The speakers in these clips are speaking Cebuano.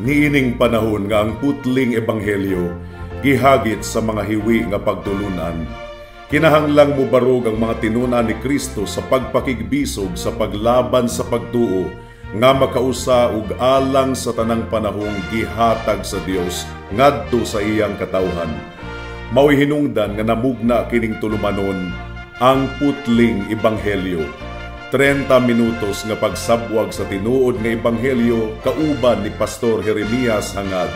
Niining panahon nga ang putling ebanghelyo gihagit sa mga hiwi nga pagtulunan, kinahanglang mobarog ang mga tinun-an ni Kristo sa pagpakigbisog sa paglaban sa pagtuo nga makausa ug alang sa tanang panahong gihatag sa Dios ngadto sa iyang katawhan. Mao'y hinungdan nga namugna kining tulumanon, Ang Putling Ebanghelyo. 30 minutos nga pagsabwag sa tinuod nga ebanghelyo kauban ni Pastor Jeremias Hangad.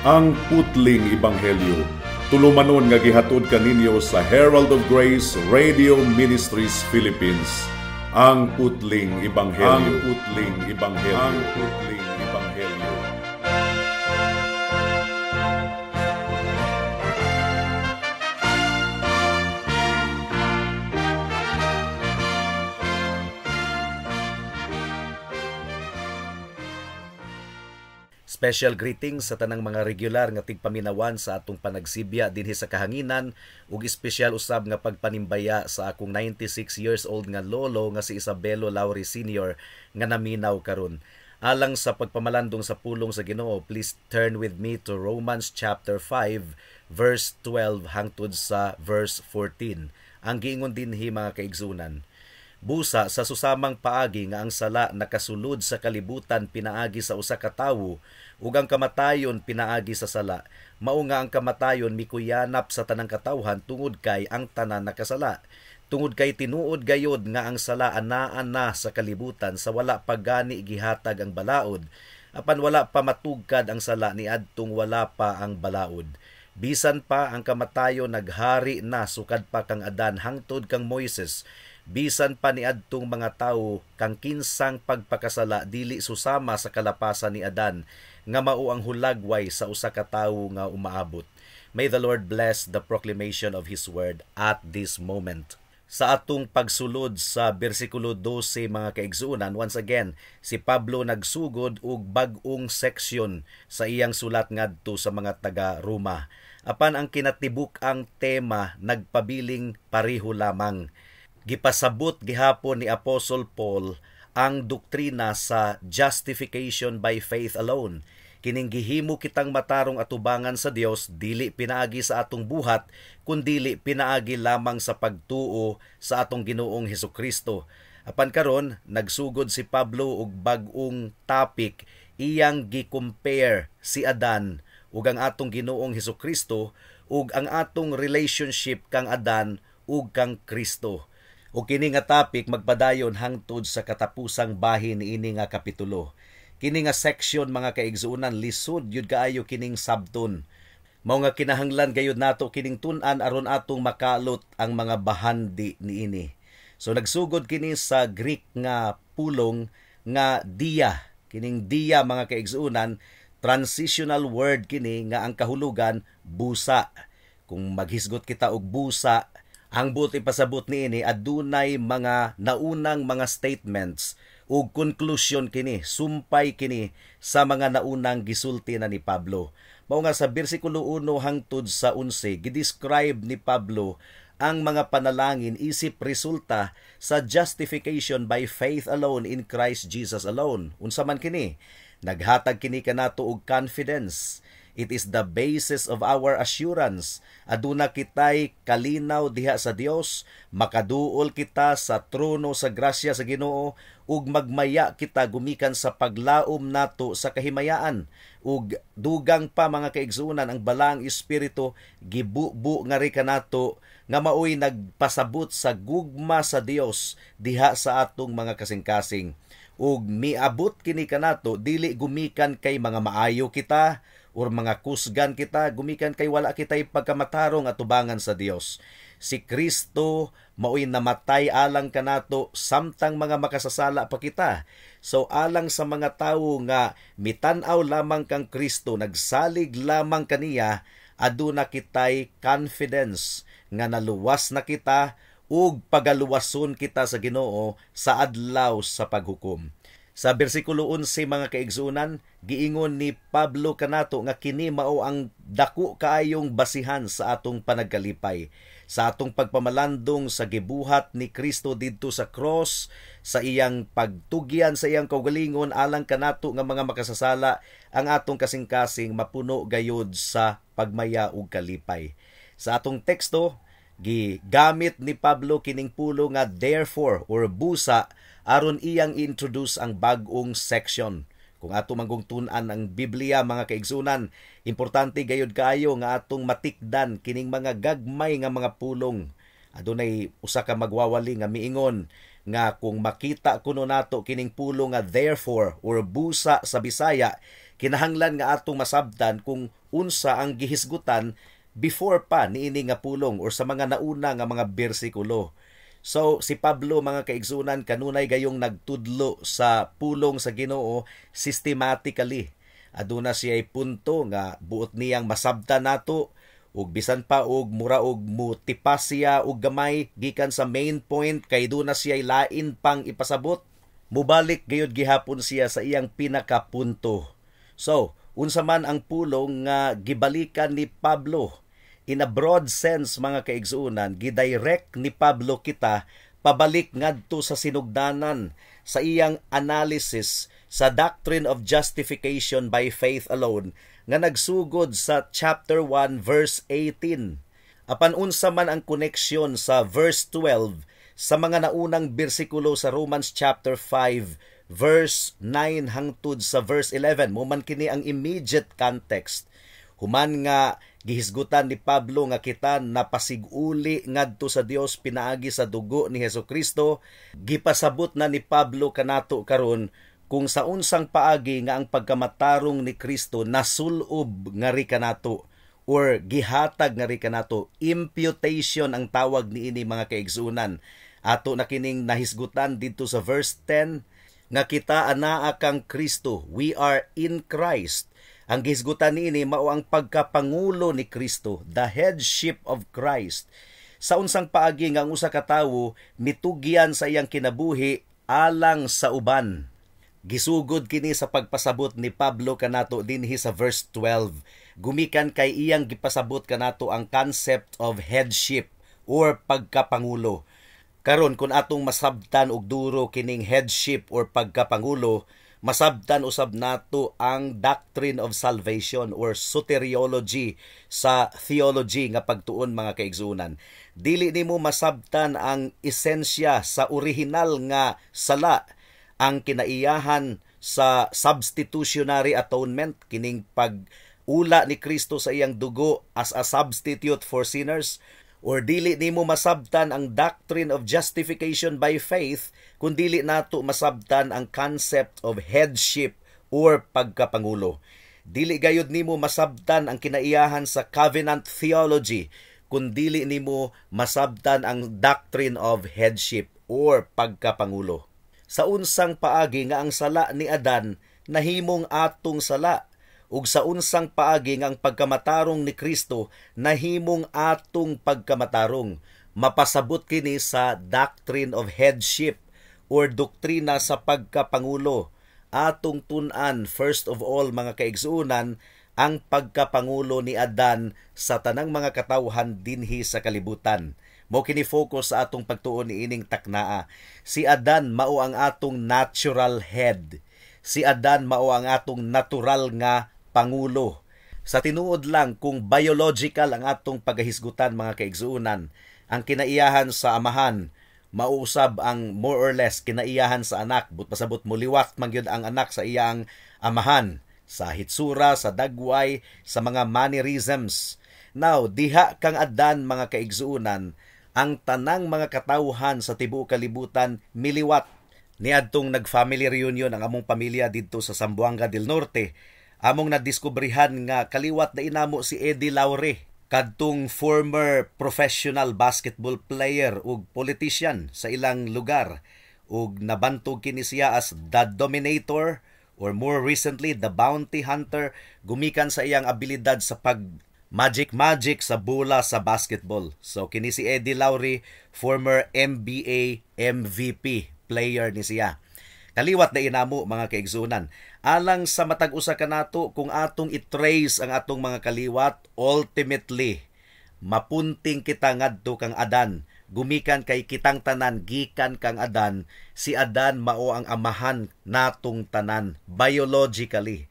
Ang Putling Ebanghelyo, tulumanon nga gihatod kaninyo sa Herald of Grace Radio Ministries Philippines. Ang Putling Ebanghelyo. Ang Putling Ebanghelyo. Ang Putling Ebanghelyo. Special greetings sa tanang mga regular nga tigpaminawan sa atong panagsibya dinhi sa kahanginan ug espesyal usab nga pagpanimbaya sa akong 96 years old nga lolo nga si Isabelo Lauri Sr. nga naminaw karon. Alang sa pagpamalandong sa pulong sa Ginoo, please turn with me to Romans chapter 5 verse 12 hangtod sa verse 14. Ang giingon dinhi, mga kaigsunan: "Busa sa susamang paagi nga ang sala nakasulod sa kalibutan pinaagi sa usa ka tawo ug ang kamatayon pinaagi sa sala, mao nga ang kamatayon mikuyanap sa tanang katawhan tungod kay ang tanan nakasala. Tungod kay tinuod gayod nga ang sala anaa na sa kalibutan sa wala pa gani gihatag ang balaod, apan wala pa matugkad ang sala niadtong wala pa ang balaod. Bisan pa ang kamatayon naghari na sukad pa kang Adan hangtod kang Moises, bisan pa niadtong mga tawo kang kinsang pagpakasala dili susama sa kalapasan ni Adan nga mao ang hulagway sa usa ka tawo nga umaabot." May the Lord bless the proclamation of His word at this moment. Sa atong pagsulod sa bersikulo 12, mga kaigsuonan, once again, si Pablo nagsugod og bag-ong seksyon sa iyang sulat ngadto sa mga taga-Roma. Apan ang kinatibuk-ang tema nagpabiling pareho lamang. Gipasabot gihapon ni Apostle Paul ang doktrina sa justification by faith alone. Kining gihimo kitang matarong atubangan sa Dios dili pinaagi sa atong buhat, kundili pinaagi lamang sa pagtuo sa atong Ginoong Hesukristo. Apan karon nagsugod si Pablo og bag-ong topic, iyang gi-compare si Adan ug ang atong Ginoong Hesukristo ug ang atong relationship kang Adan ug kang Kristo. Ug kini nga topic magpadayon hangtod sa katapusang bahin niini nga kapitulo. Kini nga section, mga kaigsuonan, lisod yud kaayo kining sabton. Mao nga kinahanglan gayud nato kining tun-an aron atong makalot ang mga bahandi niini. So nagsugod kini sa Greek nga pulong nga dia. Kining dia, mga kaigsuonan, transitional word kini nga ang kahulugan busa. Kung maghisgot kita og busa, ang buot ipasabot niini, adunay mga naunang mga statements ug conclusion kini, sumpay kini sa mga naunang gisulti na ni Pablo. Mao nga sa bersikulo 1 hangtod sa 11, gidescribe ni Pablo ang mga panalangin isip resulta sa justification by faith alone in Christ Jesus alone. Unsa man kini? Naghatag kini kanato og confidence. It is the basis of our assurance. Aduna kitay kalinaw diha sa Dios, makaduol kita sa trono sa grasya sa Ginoo ug magmaya kita gumikan sa paglaom nato sa kahimayaan. Ug dugang pa, mga kaigsuonan, ang Balaang Espiritu gibubu nga ri kanato nga maoy nagpasabot sa gugma sa Dios diha sa atong mga kasing-kasing. Ug miabot kini kanato dili gumikan kay mga maayo kita or mga kusgan kita, gumikan kay wala kitay pagkamatarong atubangan sa Dios. Si Kristo maoy namatay alang kanato samtang mga makasasala pa kita. So alang sa mga tawo nga mitan-aw lamang kang Kristo, nagsalig lamang kaniya, aduna kitay confidence nga naluwas na kita ug pagaluwason kita sa Ginoo sa adlaw sa paghukom. Sa bersikulo 11, mga kaigsuonan, giingon ni Pablo kanato nga kini mao ang dako kaayong basihan sa atong panagkalipay, sa atong pagpamalandong sa gibuhat ni Kristo didto sa cross, sa iyang pagtugyan sa iyang kaugalingon alang kanato nga mga makasasala. Ang atong kasing-kasing mapuno gayud sa pagmaya ug kalipay. Sa atong teksto, gigamit ni Pablo kining pulong nga "therefore" or "busa" aron iyang introduce ang bag-ong section. Kung ato manggong tun-an ang Biblia, mga kaigsunan, importante gayud kaayo nga atong matikdan kining mga gagmay nga mga pulong. Adunay usa ka magwawali nga miingon nga kung makita kuno nato kining pulong nga "therefore" or "busa" sa Bisaya, kinahanglan nga atong masabtan kung unsa ang gihisgutan before pa niini nga pulong or sa mga nauna nga mga bersikulo. So si Pablo, mga kaigsunan, kanunay gayong nagtudlo sa pulong sa Ginoo systematically. Aduna siya punto nga buot niyang masabtan nato, ug bisan pa og mura og mutipas siya og gamay gikan sa main point kay duna siya lain pang ipasabot, mubalik gayud gihapon siya sa iyang pinakapunto. So, unsa man ang pulong nga gibalikan ni Pablo? In a broad sense, mga kaigsuonan, gidirect ni Pablo kita pabalik ngadto sa sinugdanan sa iyang analysis sa doctrine of justification by faith alone nga nagsugod sa chapter 1 verse 18. Apan unsa man ang koneksyon sa verse 12 sa mga naunang bersikulo sa Romans chapter 5 verse 9 hangtod sa verse 11? Mao man kini ang immediate context. Human nga gihisgutan ni Pablo nga kita napasiguli ngadto sa Dios pinaagi sa dugo ni Hesus Kristo, gipasabot na ni Pablo kanato karon kung sa unsang paagi nga ang pagkamatarong ni Kristo nasulob ngari kanato or gihatag ngari kanato. Imputation ang tawag niini, mga kaigsunan. Ato na kining nahisgutan didto sa verse 10 nga kita anaa kang Kristo, we are in Christ. Ang gihisgutan niini mao ang pagkapangulo ni Kristo, the headship of Christ. Sa unsang paagi nga ang usa ka tawo mitugyan sa iyang kinabuhi alang sa uban. Gisugod kini sa pagpasabot ni Pablo kanato dinhi sa verse 12. Gumikan kay iyang gipasabot kanato ang concept of headship or pagkapangulo. Karon, kung atong masabtan og duro kining headship or pagkapangulo, masabtan usab nato ang doctrine of salvation or soteriology sa theology nga pagtuon, mga kaigsunan. Dili nimo masabtan ang esensya sa orihinal nga sala, ang kinaiyahan sa substitutionary atonement, kining pag ula ni Kristo sa iyang dugo as a substitute for sinners, or dili nimo masabtan ang doctrine of justification by faith kung dili nato masabtan ang concept of headship or pagkapangulo. Dili gayud nimo masabtan ang kinaiyahan sa covenant theology kung dili nimo masabtan ang doctrine of headship or pagkapangulo. Sa unsang paagi nga ang sala ni Adan nahimong atong sala, ug sa unsang paagi nga ang pagkamatarong ni Kristo nahimong atong pagkamatarong? Mapasabot kini sa doctrine of headship or doktrina sa pagkapangulo. Atong tun-an first of all, mga kaigsuonan, ang pagkapangulo ni Adan sa tanang mga katawhan dinhi sa kalibutan. Mao kini focus sa atong pagtuon niining taknaa. Si Adan mao ang atong natural head. Si Adan mao ang atong natural nga pangulo. Sa tinuod lang, kung biological ang atong pagahisgutan, mga kaigsuonan, ang kinaiyahan sa amahan mausab ang more or less kinaiyahan sa anak. But pasabot mo liwat man gyud ang anak sa iyang amahan sa hitsura, sa dagway, sa mga mannerisms. Now, diha kang Adan, mga kaigsuonan, ang tanang mga katawhan sa tibuok kalibutan miliwat. Niadtong nag-family reunion ang among pamilya didto sa Zamboanga del Norte, among nadiskubrihan nga kaliwat na inamo si Eddie Laure, kadtong former professional basketball player ug politician sa ilang lugar, ug nabantog kini siya as the Dominator or more recently the Bounty Hunter gumikan sa iyang abilidad sa pag magic magic sa bola sa basketball. So kini si Eddie Laure, former NBA MVP player ni siya. Kaliwat na inamo, mga kaigsunan. Alang sa matag usa kanato, kung atong i-trace ang atong mga kaliwat, ultimately mapunting kita ngadto kang Adan. Gumikan kay kitang tanan gikan kang Adan, si Adan mao ang amahan natong tanan biologically.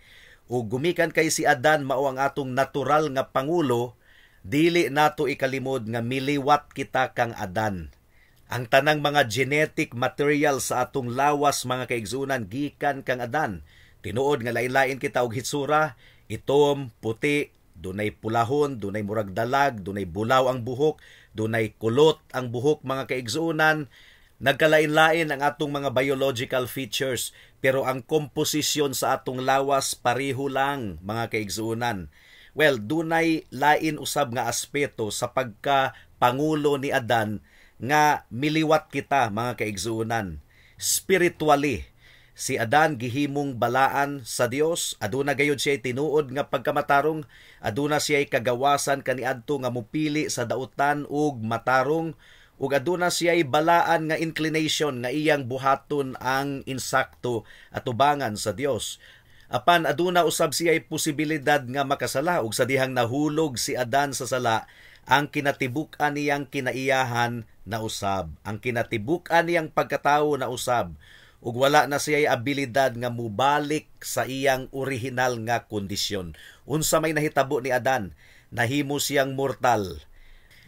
Ug gumikan kay si Adan mao ang atong natural nga pangulo, dili nato ikalimod nga miliwat kita kang Adan. Ang tanang mga genetic material sa atong lawas, mga kaigsunan, gikan kang Adan. Tinuod nga lain-lain kita og hitsura, itom, puti, dunay pulahon, dunay murag dalag, dunay bulaw ang buhok, dunay kulot ang buhok, mga kaigsunan. Nagkalain-lain ang atong mga biological features, pero ang komposisyon sa atong lawas pareho lang, mga kaigsunan. Well, dunay lain usab nga aspeto sa pagka pangulo ni Adan nga miliwat kita, mga kaigsunan. Spiritually, si Adan gihimong balaan sa Dios, aduna gayud siya tinuod nga pagkamatarong, aduna siya kagawasan kaniadto nga mupili sa dautan ug matarong, ug aduna siya balaan nga inclination nga iyang buhaton ang insakto atubangan sa Dios. Apan aduna usab siya posibilidad nga makasala, ug sa dihang nahulog si Adan sa sala, ang kinatibuk-an niyang kinaiyahan na usab, ang kinatibuk-an niyang pagkatawo na usab, ug wala na siya abilidad nga mubalik sa iyang orihinal nga kondisyon. Unsa may nahitabo ni Adan? Nahimo siyang mortal.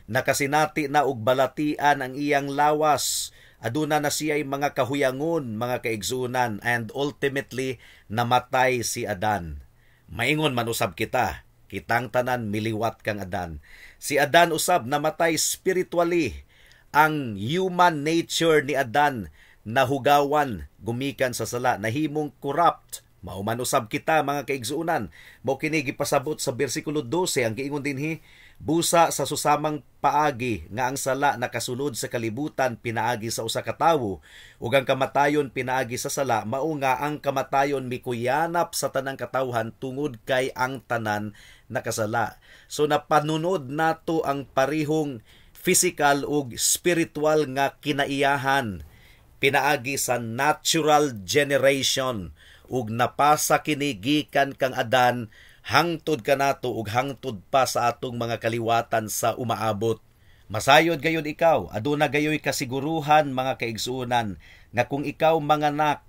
Nakasinati na og balatian ang iyang lawas. Aduna na siya mga kahuyangon, mga kaigsunan, and ultimately namatay si Adan. Maingon man usab kita, kitang tanan miliwat kang Adan. Si Adan usab namatay spiritually. Ang human nature ni Adan nahugawan gumikan sa sala, nahimong corrupt. Mao man usab kita, mga kaigsuonan. Mao kini gipasabot sa bersikulo 12. Ang giingon dinhi, busa sa susamang paagi nga ang sala nakasulod sa kalibutan pinaagi sa usa ka tawo, ug ang kamatayon pinaagi sa sala, mao nga ang kamatayon mikuyanap sa tanang katawhan tungod kay ang tanan nakasala. So napanunod nato ang parihong physical ug spiritual nga kinaiyahan pinaagi sa natural generation, ug napasa kini gikan kang Adan hangtod kanato ug hangtod pa sa atong mga kaliwatan sa umaabot. Masayod gayud ikaw, aduna gayoy kasiguruhan, mga kaigsuonan, nga kung ikaw manganak,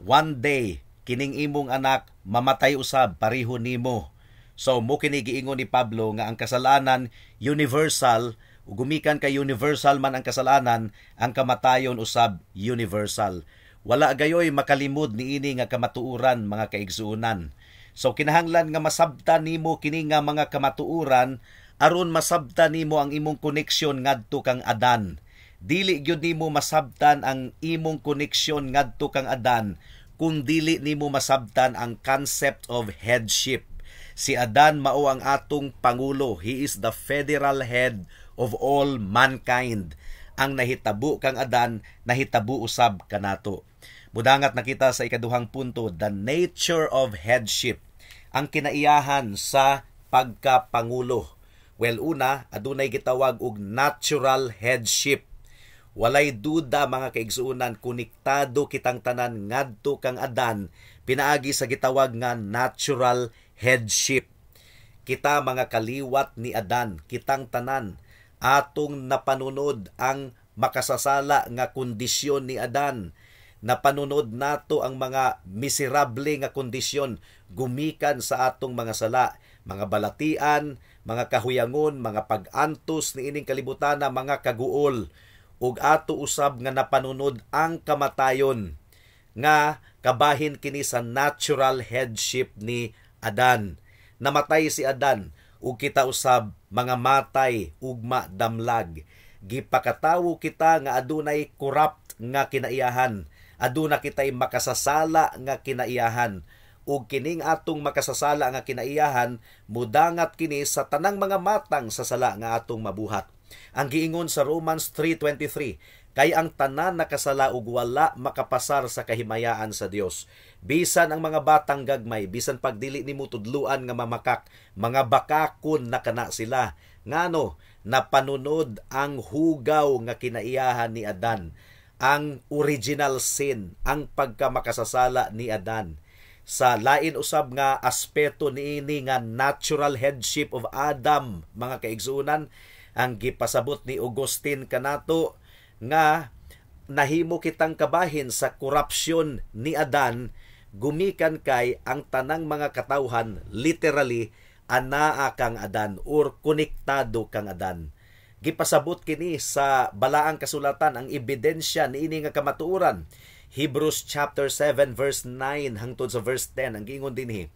one day kining imong anak mamatay usab pareho nimo. So mo kini giingon ni Pablo nga ang kasalanan universal, ug gumikan kay universal man ang kasalanan, ang kamatayon usab universal. Wala gayoy makalimod niini nga kamatuoran, mga kaigsuonan. So kinahanglan nga masabtan nimo kini nga mga kamatuoran aron masabtan nimo ang imong koneksyon ngadto kang Adan. Dili gyud nimo masabtan ang imong koneksyon ngadto kang Adan kung dili nimo masabtan ang concept of headship. Si Adan mao ang atong pangulo. He is the federal head of all mankind. Ang nahitabo kang Adan, nahitabo usab kanato. Mudangat nakita sa ikaduhang punto, the nature of headship. Ang kinaiyahan sa pagkapangulo. Well, una, adunay gitawag og natural headship. Walay duda, mga kaigsuonan, konektado kitang tanan ngadto kang Adan pinaagi sa gitawag nga natural headship. Kita mga kaliwat ni Adan, kitang tanan atong napanunod ang makasasala nga kondisyon ni Adan. Napanunod nato ang mga miserable nga kondisyon gumikan sa atong mga sala, mga balatian, mga kahuyangon, mga pag-antos niining kalibutana, mga kaguol, ug ato usab nga napanunod ang kamatayon nga kabahin kini sa natural headship ni Adan. Namatay si Adan ug kita usab mga matay ugma damlag. Gipakatawo kita nga adunay corrupt nga kinaiyahan. Aduna kitay makasasala nga kinaiyahan. Ug kining atong makasasala nga kinaiyahan mudangat kini sa tanang mga matang sa sala nga atong mabuhat. Ang giingon sa Romans 3:23, kay ang tanan nakasala ug wala makapasar sa kahimayaan sa Dios. Bisan ang mga batang gagmay, bisan pagdili nimo tudluan nga mamakak, mga bakakon na kana sila. Ngano napanunod ang hugaw nga kinaiyahan ni Adan, ang original sin, ang pagkamakasasala ni Adan. Sa lain usab nga aspeto niini nga natural headship of Adam, mga kaigsuonan, ang gipasabot ni Augustine kanato nga nahimo kitang kabahin sa korupsyon ni Adan, gumikan kay ang tanang mga katawhan literally anaa kang Adan or konektado kang Adan. Gipasabot kini sa Balaang Kasulatan ang ebidensya niini nga kamatuoran. Hebrews chapter 7 verse 9 hangtod sa verse 10, ang giingon dinhi: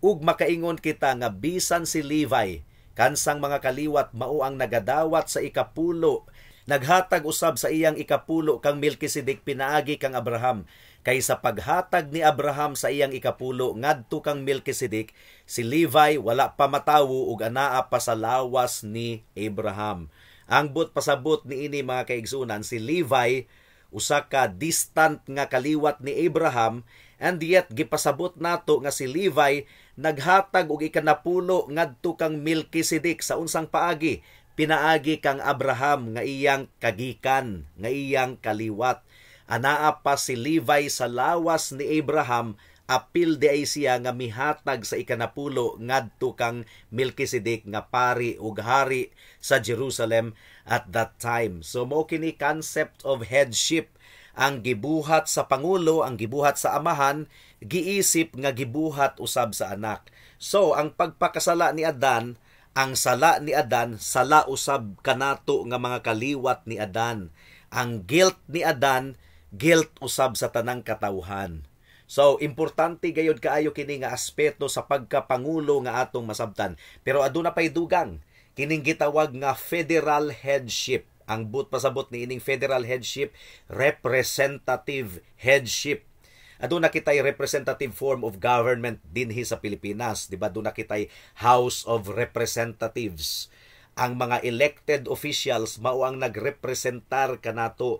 "Ug makaingon kita nga bisan si Levi, kansang mga kaliwat mao ang nagadawat sa ikapulo, naghatag usab sa iyang ikapulo kang Melchizedek pinaagi kang Abraham. Kay sa paghatag ni Abraham sa iyang ikapulo ngadto kang Melchizedek, si Levi wala pa matawo ug anaa pa sa lawas ni Abraham." Ang but pasabot niini, mga kaigsunan, si Levi usa ka distant nga kaliwat ni Abraham, and yet gipasabot nato nga si Levi naghatag og ikanapulo ngadto kang Melchizedek. Sa unsang paagi? Pinaagi kang Abraham nga iyang kagikan, nga iyang kaliwat. Anaa pa si Levi sa lawas ni Abraham, apil di ay siya nga mihatag sa ikanapulo ngadto kang Melchizedek nga pari ug hari sa Jerusalem at that time. So mao kini concept of headship: ang gibuhat sa pangulo, ang gibuhat sa amahan, giisip nga gibuhat usab sa anak. So ang pagpakasala ni Adan, ang sala ni Adan, sala usab kanato nga mga kaliwat ni Adan. Ang guilt ni Adan, guilt usab sa tanang katawhan. So, importante gayod kaayo kini nga aspeto sa pagkapangulo nga atong masabtan. Pero aduna pay dugang, kining gitawag nga federal headship. Ang but pasabot ni ining federal headship, representative headship. Aduna kitay representative form of government dinhi sa Pilipinas, di ba? Aduna kitay House of Representatives. Ang mga elected officials mao ang nagrepresentar kanato.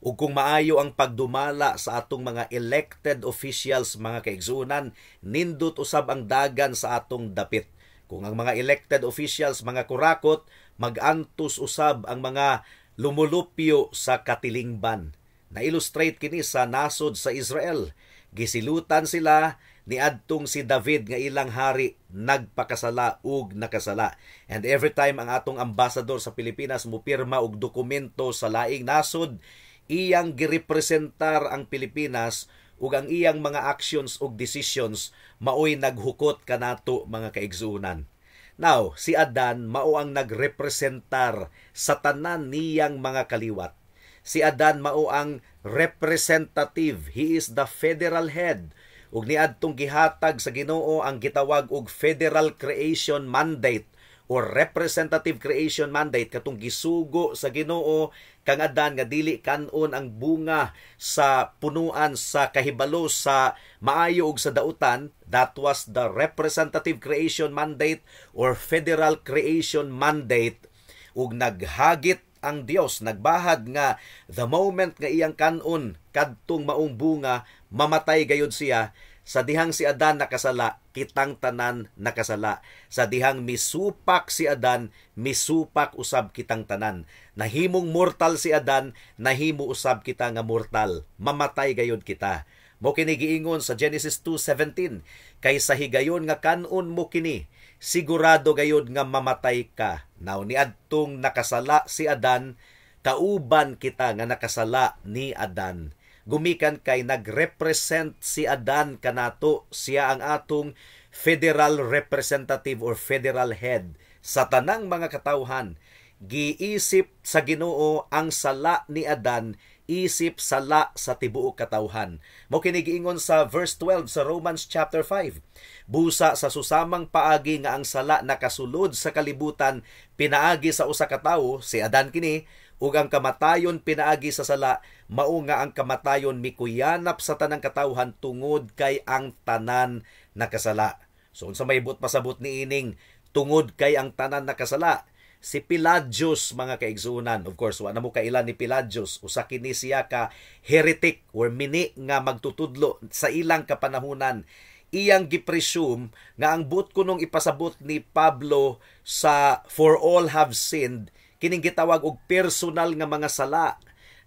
Ug kung maayo ang pagdumala sa atong mga elected officials, mga kaigsuonan, nindot usab ang dagan sa atong dapit. Kung ang mga elected officials mga kurakot, magantos usab ang mga lumulupyo sa katilingban. Na-illustrate kini sa nasod sa Israel. Gisilutan sila ni adtong si David nga ilang hari, nagpakasala ug nakasala. And every time ang atong ambassador sa Pilipinas mupirma og dokumento sa laing nasod, iyang girepresentar ang Pilipinas ug ang iyang mga actions ug decisions maoy naghukot kanato, mga kaigsuonan. Now, si Adan mao ang nagrepresentar sa tanan niyang mga kaliwat. Si Adan mao ang representative. He is the federal head. Ug niadtong gihatag sa Ginoo ang gitawag og federal creation mandate or representative creation mandate, katong gisugo sa Ginoo kang Adan nga dili kanon ang bunga sa punuan sa kahibalo sa maayo ug sa dautan. That was the representative creation mandate or federal creation mandate. Ug naghagit ang Dios, nagbahad nga the moment nga iyang kanon kadtong maong bunga, mamatay gayud siya. Sa dihang si Adan nakasala, kitang tanan nakasala. Sa dihang misupak si Adan, misupak usab kitang tanan. Nahimong mortal si Adan, nahimo usab kita nga mortal. Mamatay gayud kita. Mao kini giingon sa Genesis 2:17, "Kay sa higayon nga kanon mo kini, sigurado gayud nga mamatay ka." Now, niadtong nakasala si Adan, kauban kita nga nakasala ni Adan, gumikan kay nagrepresent si Adan kanato. Siya ang atong federal representative or federal head sa tanang mga katawhan. Giisip sa Ginoo ang sala ni Adan isip sala sa tibuok katawhan. Mao kini giingon sa verse 12 sa Romans chapter 5: "Busa sa susamang paagi nga ang sala nakasulod sa kalibutan pinaagi sa usa ka tawo," si Adan kini, "ug ang kamatayon pinaagi sa sala, mao nga ang kamatayon mikuyanap sa tanang katawhan tungod kay ang tanan nakasala." So unsa may but pasabot ni ining tungod kay ang tanan nakasala? Si Pelagius, mga kaigsuonan, of course, wa na mo kaila ni Pelagius, usa kini siya ka heretic or mini nga magtutudlo sa ilang kapanahunan. Iyang gipresume nga ang but kunong ipasabot ni Pablo sa "For all have sinned," kining gitawag og personal nga mga sala,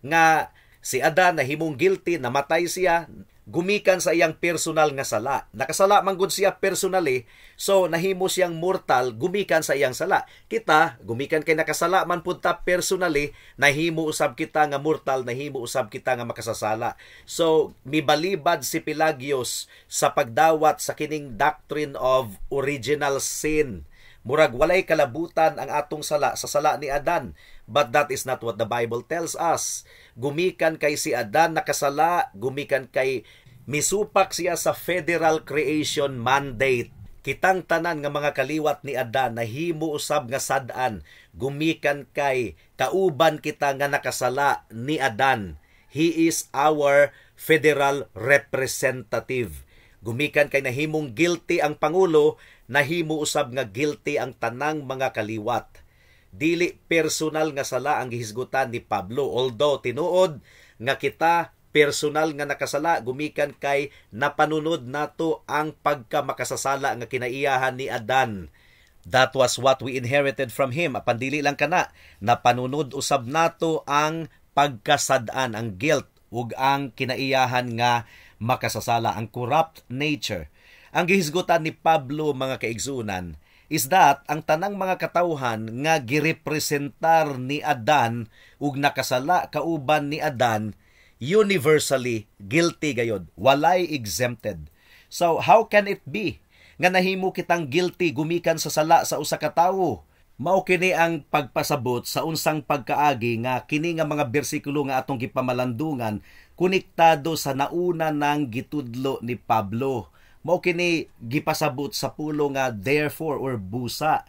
nga si Adan nahimong guilty, namatay siya. gumikan sa iyang personal nga sala. Nakasala man gud siya personally, so nahimo siyang mortal gumikan sa iyang sala. Kita, gumikan kay nakasala man pud ta personally, nahimo usab kita nga mortal, nahimo usab kita nga makasasala. So mibalibad si Pelagius sa pagdawat sa kining doctrine of original sin. Murag walay kalabutan ang atong sala sa sala ni Adan. But that is not what the Bible tells us. Gumikan kay si Adan nakasala, gumikan kay misupak siya sa federal creation mandate. Kitang tanan nga mga kaliwat ni Adan nahimo usab nga sad-an, gumikan kay kauban kita nga nakasala ni Adan. He is our federal representative. Gumikan kay nahimong guilty ang pangulo, nahimo usab nga guilty ang tanang mga kaliwat. Dili personal nga sala ang gihisgutan ni Pablo, although tinuod nga kita personal nga nakasala gumikan kay napanunod nato ang pagkamakasasala nga kinaiyahan ni Adan. That was what we inherited from him. Apan dili lang kana, napanunod usab nato ang pagkasad-an, ang guilt ug ang kinaiyahan nga makasasala, ang corrupt nature. Ang gihisgutan ni Pablo, mga kaigsunan, is that ang tanang mga katawhan nga girepresentar ni Adan ug nakasala kauban ni Adan, universally guilty gayod, walay exempted. So how can it be nga nahimo kitang guilty gumikan sa sala sa usa ka tawo? Mao kini ang pagpasabot sa unsang pagkaagi nga kini nga mga bersikulo nga atong gipamalandungan konektado sa nauna nang gitudlo ni Pablo. Mao kini gipasabot sa pulo nga "therefore" or "busa".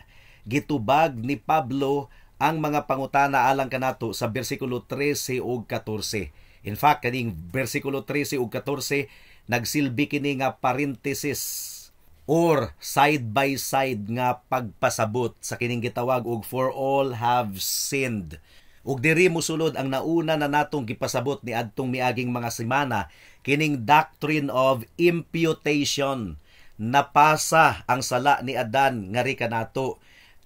Gitubag ni Pablo ang mga pangutana alang kanato sa bersikulo 13 ug 14. In fact, kaning bersikulo 13 ug 14 nagsilbi kini nga parenthesis or side by side nga pagpasabot sa kining gitawag og "for all have sinned". Ug diri mosulod ang nauna na natong gipasabot ni adtong miaging mga semana, kining doctrine of imputation. Napasa ang sala ni Adan ngari kanato.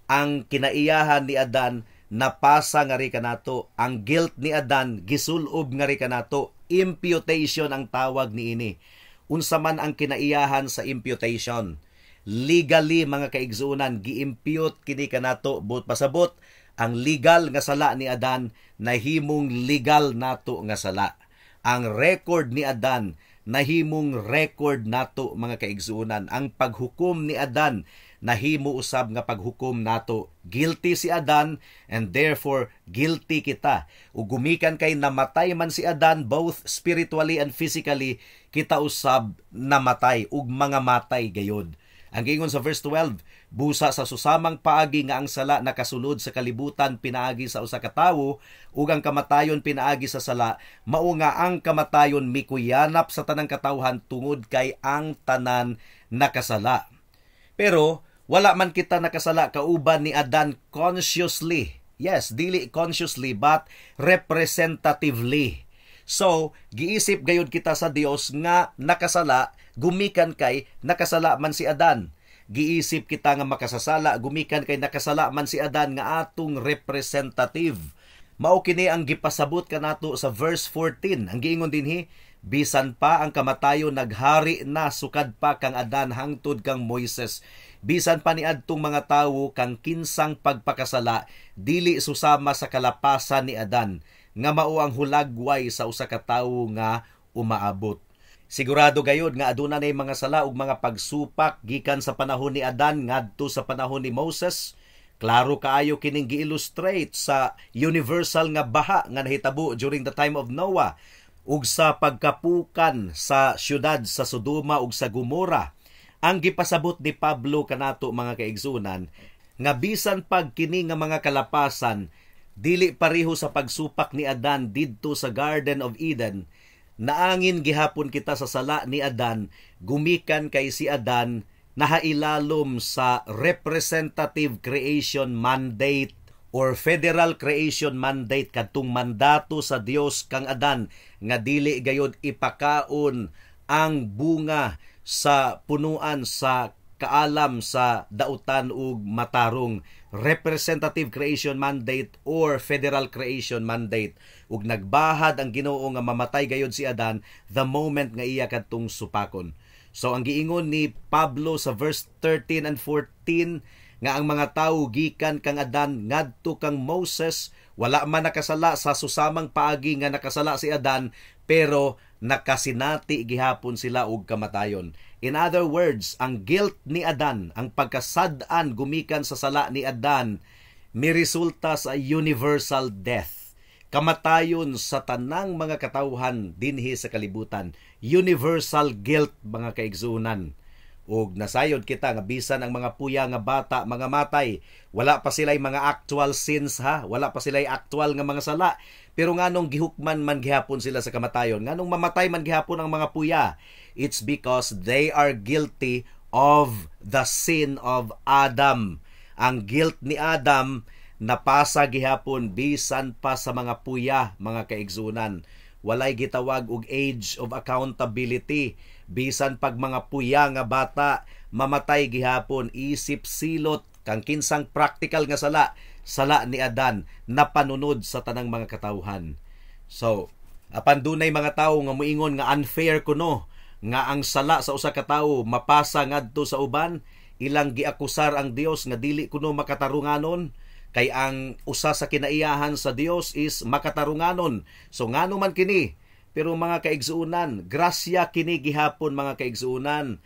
Ang kinaiyahan ni Adan napasa ngari kanato. Ang guilt ni Adan gisulob ngari kanato. Imputation ang tawag niini. Unsa man ang kinaiyahan sa imputation? Legally, mga kaigsuonan, gi-impute kini kanato. Buot pasabot, ang legal nga sala ni Adan nahimong legal nato nga sala. Ang record ni Adan nahimong record nato, mga kaigsuonan. Ang paghukom ni Adan nahimo usab nga paghukom nato. Guilty si Adan and therefore guilty kita. Ug gumikan kay namatay man si Adan both spiritually and physically, kita usab namatay ug mga matay gayod. Ang giingon sa verse 12, "Busa sa susamang paagi nga ang sala nakasulod sa kalibutan pinaagi sa usa ka tawo ug ang kamatayon pinaagi sa sala, mao nga ang kamatayon mikuyanap sa tanang katawhan tungod kay ang tanan nakasala." Pero wala man kita nakasala kauban ni Adan consciously. Yes, dili consciously but representatively. So, giisip gayud kita sa Dios nga nakasala gumikan kay nakasala man si Adan. Giisip kita nga makasasala gumikan kay nakasala man si Adan nga atong representative. Mao kini ang gipasabot kanato sa verse 14. Ang giingon dinhi, "Bisan pa ang kamatayon naghari na sukad pa kang Adan hangtod kang Moises, bisan pa niadtong mga tawo kang kinsang pagpakasala dili susama sa kalapasan ni Adan nga mao ang hulagway sa usa ka tawo nga umaabot." Sigurado gayod nga aduna nay mga sala ug mga pagsupak gikan sa panahon ni Adan ngadto sa panahon ni Moses. Klaro kaayo kining gi-illustrate sa universal nga baha nga nahitabo during the time of Noah ug sa pagkapukan sa syudad sa Sodoma ug sa Gomora. Ang gipasabot ni Pablo kanato, mga kaigsunan, nga bisan pag kini nga mga kalapasan dili pareho sa pagsupak ni Adan didto sa Garden of Eden, naangin gihapon kita sa sala ni Adan gumikan kay si Adan nahailalom sa representative creation mandate or federal creation mandate, kadtong mandato sa Dios kang Adan nga dili gayod ipakaon ang bunga sa punuan sa kaalam sa dautan ug matarong, representative creation mandate or federal creation mandate. Ug nagbahad ang Ginoo nga mamatay gayod si Adan the moment nga iya kadtong supakon. So ang giingon ni Pablo sa verse 13 and 14 nga ang mga tawo gikan kang Adan ngadto kang Moses wala man nakasala sa susamang paagi nga nakasala si Adan, pero nakasinati gihapon sila og kamatayon. In other words, ang guilt ni Adan, ang pagkasad-an gumikan sa sala ni Adan, miresulta sa universal death. Kamatayon sa tanang mga katawhan dinhi sa kalibutan. Universal guilt, mga kaigsuonan. Ug nasayod kita nga bisan ang mga puya nga bata mga matay, wala pa sila'y mga actual sins ha, wala pa sila'y actual nga mga sala. Pero nganong gihukman man gihapon sila sa kamatayon? Nganong mamatay man gihapon ang mga puya? It's because they are guilty of the sin of Adam. Ang guilt ni Adam napasa gihapon bisan pa sa mga puya, mga kaigsuonan. Walay gitawag og age of accountability. Bisan pag mga puya nga bata, mamatay gihapon isip silot kang kinsang practical nga sala, sala ni Adan napanunod sa tanang mga katawhan. So, apan dunay mga tawo nga moingon nga unfair kuno nga ang sala sa usa ka tawo mapasa ngadto sa uban, ilang giakusar ang Dios nga dili kuno makatarunganon, kay ang usa sa kinaiyahan sa Dios is makatarunganon. So ngano man kini? Pero mga kaigsuonan, grasya kini gihapon, mga kaigsuonan.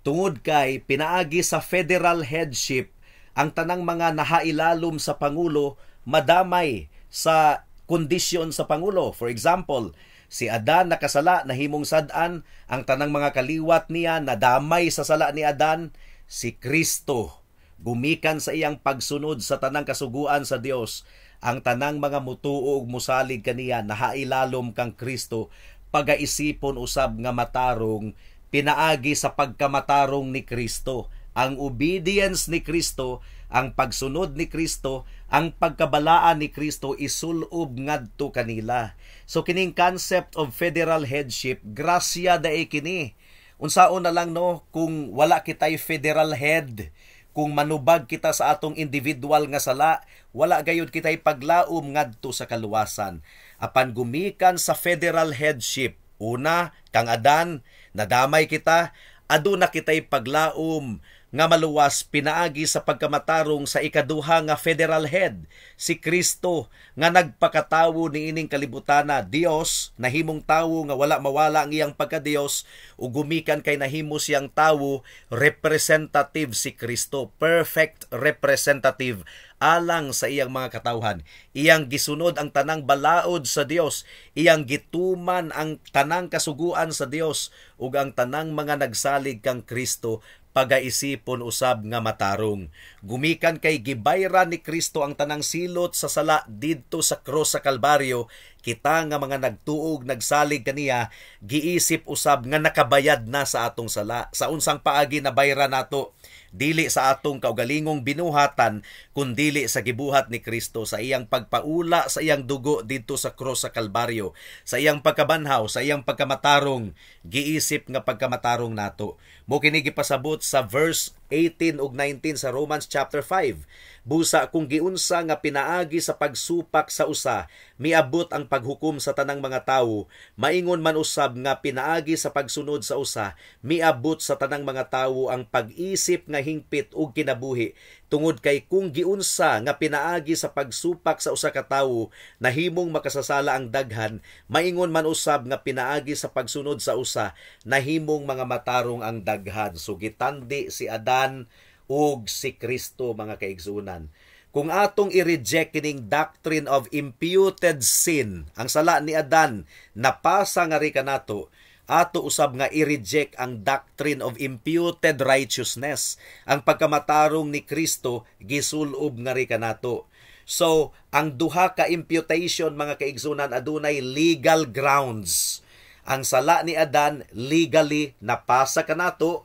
Tungod kay pinaagi sa federal headship, ang tanang mga nahailalom sa pangulo madamay sa kondisyon sa pangulo. For example, si Adan nakasala, nahimong sad-an, ang tanang mga kaliwat niya nadamay sa sala ni Adan. Si Kristo, gumikan sa iyang pagsunod sa tanang kasuguan sa Dios, ang tanang mga mutuo ug musalig kaniya nahailalom kang Kristo, pagaisipon usab nga matarong pinaagi sa pagkamatarong ni Kristo. Ang obedience ni Kristo, ang pagsunod ni Kristo, ang pagkabalaan ni Kristo isulob ngadto kanila. So kining concept of federal headship, grasya dae kini. Unsaon na lang no kung wala kitay federal head, kung manubag kita sa atong individual nga sala, wala gayud kitay paglaom ngadto sa kaluwasan. Apan gumikan sa federal headship, una kang Adan, nadamay kita, aduna kitay paglaom nga maluwas pinaagi sa pagkamatarong sa ikaduha nga federal head, si Kristo nga nagpakatawo niining kalibutana. Dios nahimong tawo nga wala mawala ang iyang pagkadios, ug gumikan kay nahimo siyang tawo, representative si Kristo, perfect representative alang sa iyang mga katawhan. Iyang gisunod ang tanang balaod sa Dios, iyang gituman ang tanang kasuguan sa Dios, ug ang tanang mga nagsalig kang Kristo pagaisipon usab nga matarong. Gumikan kay gibayran ni Kristo ang tanang silot sa sala didto sa krus sa Kalbaryo, kita nga mga nagtuog nagsalig kaniya giisip usab nga nakabayad na sa atong sala. Sa unsang paagi na bayran nato? Dili sa atong kaugalingong binuhatan, kundili sa gibuhat ni Kristo sa iyang pagpaula sa iyang dugo didto sa krus sa Kalbaryo, sa iyang pagkabanhaw, sa iyang pagkamatarong, giisip nga pagkamatarong nato. Mo kini gipasabot sa verse 18 ug 19 sa Romans chapter 5. Busa kung giunsa nga pinaagi sa pagsupak sa usa miabot ang paghukom sa tanang mga tawo, maingon man usab nga pinaagi sa pagsunod sa usa miabot sa tanang mga tawo ang pag-isip nga hingpit ug kinabuhi. Tungod kay kung giunsa nga pinaagi sa pagsupak sa usa ka tawo nahimong makasasala ang daghan, maingon man usab nga pinaagi sa pagsunod sa usa nahimong mga matarong ang daghan. So gitandi si Adan ug si Kristo, mga kaigsunan. Kung atong i-reject kining doctrine of imputed sin, ang sala ni Adan napasa nga ri kanato, ato usab nga i-reject ang doctrine of imputed righteousness. Ang pagkamatarong ni Kristo gisulob nga ri kanato. So, ang duha ka imputation, mga kaigsunan, adunay legal grounds. Ang sala ni Adan legally napasa kanato,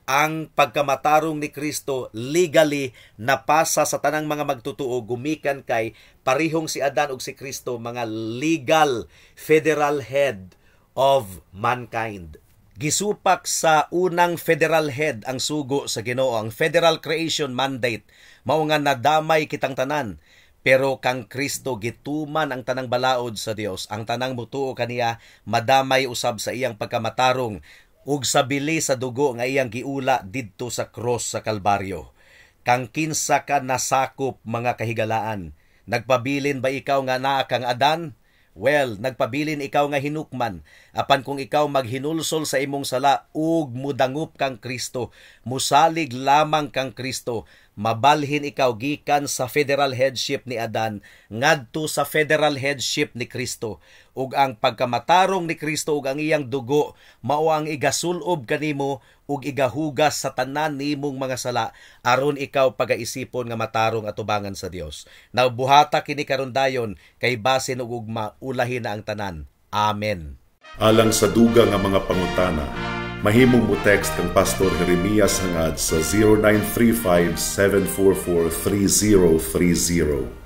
ang pagkamatarong ni Kristo legally napasa sa tanang mga magtutuo gumikan kay parihong si Adan ug si Kristo mga legal federal head of mankind. Gisupak sa unang federal head ang sugo sa Ginoo, ang federal creation mandate, mao nga nadamay kitang tanan. Pero kang Kristo gituman ang tanang balaod sa Dios. Ang tanang mutuo kaniya madamay usab sa iyang pagkamatarong ug sa bili sa dugo nga iyang giula didto sa cross sa Kalbaryo. Kang kinsa ka nasakop, mga kahigalaan? Nagpabilin ba ikaw nga naa kang Adan? Well, nagpabilin ikaw nga hinukman. Apan kung ikaw maghinulsol sa imong sala ug mudangup kang Kristo, musalig lamang kang Kristo, mabalhin ikaw gikan sa federal headship ni Adan ngadto sa federal headship ni Kristo. Ug ang pagkamatarong ni Kristo ug ang iyang dugo mao ang igasulob kanimo ug igahugas sa tanan nimong mga sala aron ikaw pagaisipon nga matarong atubangan sa Dios. Now buhata kini karon dayon kay basin og ugma ulahin na ang tanan. Amen. Alang sa dugang nga mga pangutana, mahimong mo text kang Pastor Jeremias Hangad sa 0935 744 3030.